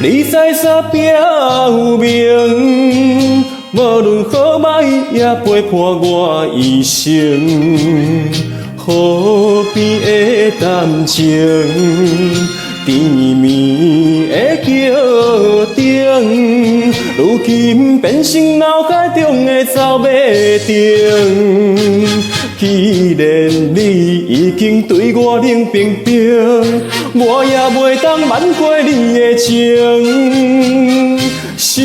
你知啥表明，無論好䆀也陪伴我一生。河邊的談情，甜蜜的橋頂，如今變成腦海中的走馬燈。既然你已經對我冷冰冰，我也袂當挽回你的情。失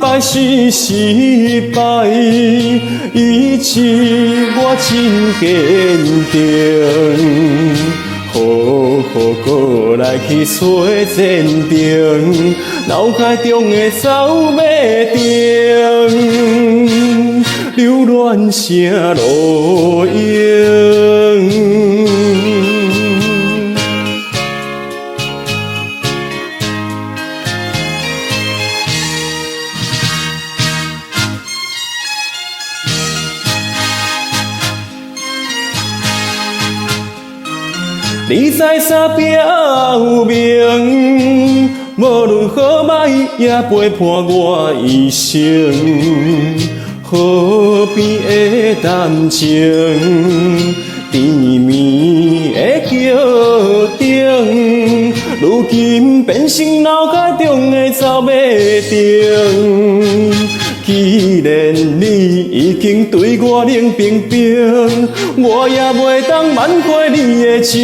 敗是失敗，意志我真堅定。好好閣來去找前程，腦海中的走馬燈，留戀成路影。你知啥表明，無論好䆀也陪伴我一生。河邊的談情，甜蜜的橋頂，如今變成腦海中的走馬燈。既然你已經對我冷冰冰，我也袂當挽回你的情。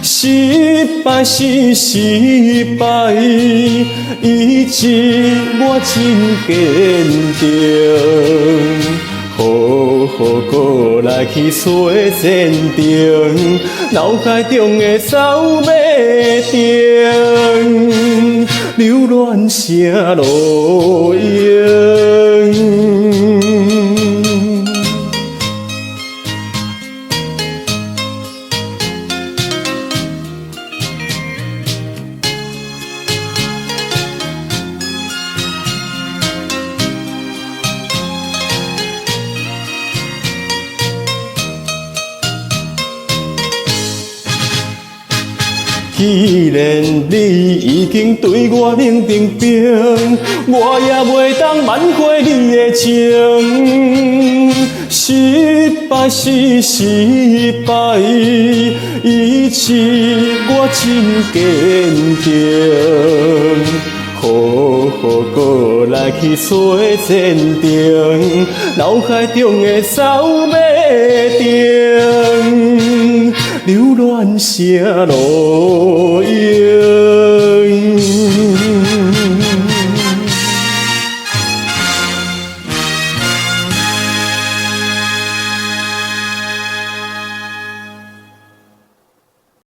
失敗是失敗，意志我真堅定。好好閣來去找前程，腦海中的走馬燈，留戀成路影。既然你已經對我冷冰冰，我也袂當挽回你的情。失敗是失敗，意志我真堅定。好好閣來去找前程，腦海中的走馬燈，留戀成路影。